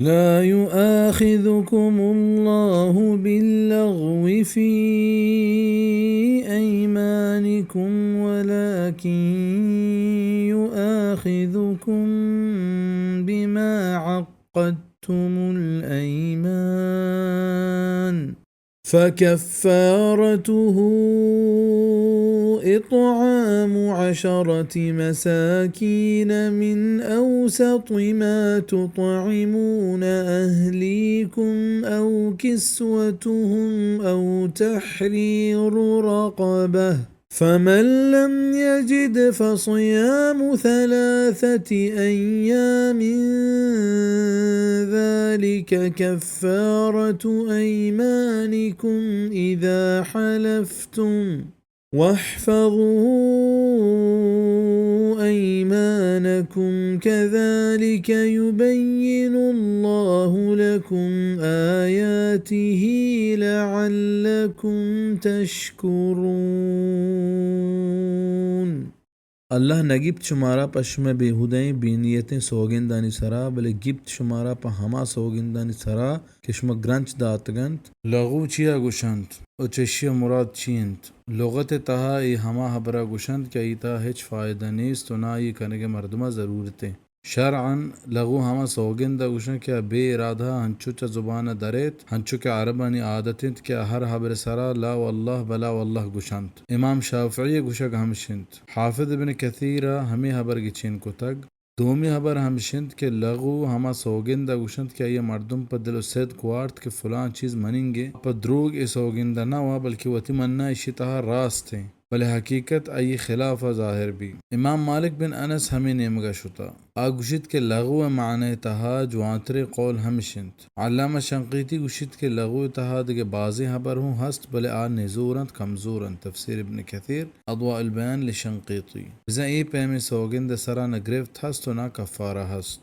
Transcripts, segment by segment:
لا يؤاخذكم الله باللغو في أيمانكم ولكن يؤاخذكم بما عقدتم الأيمان، فكفارته إطعام عشرة مساكين من أوسط ما تطعمون أهليكم أو كسوتهم أو تحرير رقبة، فمن لم يجد فصيام ثلاثة أيام ذلك كفارة أيمانكم إذا حلفتم، واحفظوا أيمانكم كذلك يبين الله لكم آياته لعلكم تشكرون. اللہ نہ گیپت شمارا پہ شمئے بیہودئیں بے نیتیں سوگندانی سرا، بلے گیپت شمارا پہ ہما سوگندانی سرا کہ شما گرنچ داتگ انت۔ لغو چیا گوشنت و چہ اشیا مراد چی انت؟ لغت ء تہا اے ہما ہبرا گوشنت کہ آئی تہا ہچ فائدہ نیست و نہ آئی کنگ ء مردما ضرورت انت۔ شرعاً لغو ہما سوگند ء گوشنت کہ آ بے ارادہ انچو چہ زبان ء درئیت، انچو کہ عربانی عادت انت کہ آ ہر ہبر ء سرا لا واللہ بلا واللہ گوشنت۔ امام شافعی ء گوشگ ہمش انت۔ حافظ ابن کثیر ء ہمے ہبر گچین کتگ۔ دومی ہبر ہمش انت کہ لغو ہما سوگند ء گوشنت کہ آئی ء مردم پہ دل و صدق وارت کہ فلاں چیز مننگ ء، پہ دروگ اے سوگند ء نہ وا، بلکہ وتی مننا ایشی تہا راست انت، بلے حقیقت آئی خلاف ء ظاہر بی۔ امام مالک بن انس ہمے نیمگ ء شتا۔ آ گوشیت کہ لغو ء معنی تہا جوانتریں قول ہمش انت۔ علامہ شنقیطی گوشیت کہ لغو ء تہا دگہ بازیں ہبر ہوں ہست، بلے آ نزور انت، کمزور انت۔ تفسیر ابن کثیر، اضواء البیان لشنقیطی۔ بزاں اے پیمیں سوگند ء سرا نہ گرفت ہست و نہ کفارہ ہست۔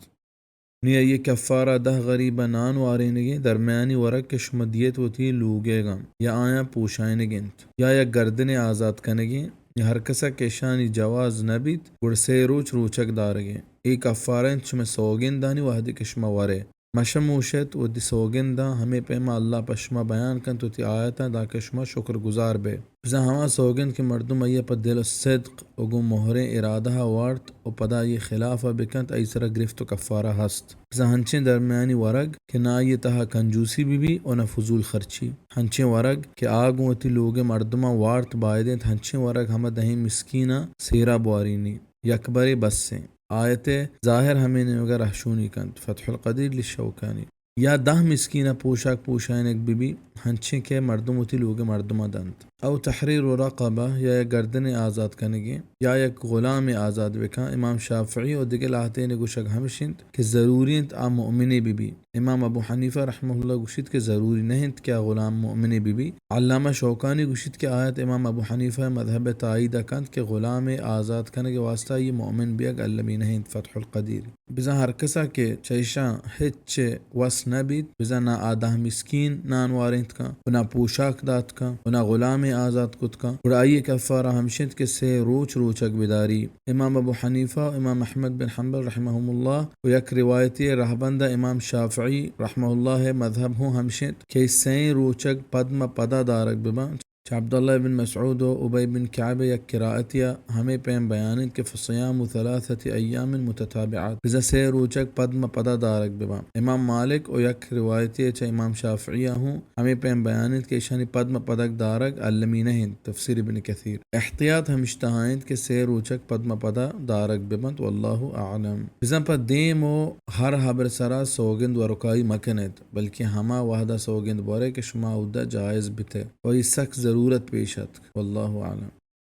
نی آئی ء کفارہ دہ غریب ء نان وارینگیں درمیانی ورگ کہ شما دیت وتی لوگیگاں یا آیاں پوشائینگ انت، یا یک گردنے آزات کنگیں، یا ہر کس ء کہ اشانی جواز نہ بیت، گڑا سے روچ روچگ دارگیں۔ اے کفارہ انت شمئے سوگندانی وہدے کہ شما ورئے۔ مشموش ات، وتی سوگنداں ہمے پیما اللہ پہ شما بیان کنت، وتی آیتاں، دانکہ شما شکر گزار بئے۔ بزاں ہما سوگند کہ مردم آئی ء پہ دل ء صدق و گوں مہریں ارادہ ء وارت و پدا آئی ء خلاف ء بکنت، آئی سرا گرفت و کفارہ ہست۔ بزاں ہنچیں درمیانی ورگ کہ نہ آئی ء تہا کنجوسی بہ بی و نہ فضول خرچی۔ ہنچیں ورگ کہ آ گوں وتی لوگ ء مردماں وارت باید انت، ہنچیں ورگ ہما دہیں مسکیناں سیرا بوارینی۔ یکبرے بس انت۔ آیت ء ظاہر ہمے نیمگ ء رہشونی کنت۔ فتح القدیر للشوکانی۔ یا دہ مسکین ء پوشاک پوشائینگ بہ بی، ہنچیں کہ مردم وتی لوگ ء مردماں دنت۔ او تحریر رقبہ، یا یک گردنے آزات کنگیں، یا یک غلامے آزات بکن۔ امام شافعی و دگہ لہتینے گوشگ ہمش انت کہ ضروری انت آ مؤمنے بہ بی۔ امام ابو حنیفہ رحمہ اللہ گوشیت کہ ضروری نہ انت کہ آ غلام مؤمنے بہ بی۔ علامہ شوکانی گوشیت کہ آیت امام ابو حنیفہ ء مذہب ء تائید ء کنت کہ غلام ء آزات کنگ ء واسطہ آئی مؤمن بیگ المی نہ انت۔ فتح القدیر۔ بزاں ہر کسا کہ چہ ایشاں ہچ وس نہ بیت، بزاں نہ آ دہ مسکین نان وارینت کن و نہ پوشاک دات کن و نہ غلامے آزات کت کن، گڑا آئی کفارہ ہمش انت کہ سے روچ روچگ بداری۔ امام ابو حنیفہ و امام احمد بن حنبل رحمہم اللہ و یک روایتی رہبند امام شافعی رحمہ اللہ مذہب ہوں ہمش انت کہ سئیں روچگ پد مہ پدا دارگ بباں۔ چہ عبداللہ بن مسعود و ابی بن کعب یک قرائتی ء ہمے پیم بیان انت کہ فصیام ثلاثة ایام متتابعات، بزاں سے روچگ پد مہ پدا دارگ بباں۔ امام مالک و یک روایتے چہ امام شافعی ء ہوں ہمے پیم بیان انت کہ ایشانی پد مہ پدگ دارگ المی نہ انت۔ تفسیر ابن کثیر۔ احتیاط ہمش تہا انت کہ سے روچگ پد مہ پدا دارگ ببنت، واللہ اعلم۔ بزاں پہ دیم و ہر ہبر سرا سوگند ورکائی مکنیت، بلکیں ہما وہدا سوگند بورئے کہ شما اودا جائز بتئے و اے سک ضرورت پیش اتک۔ واللہ اعلم۔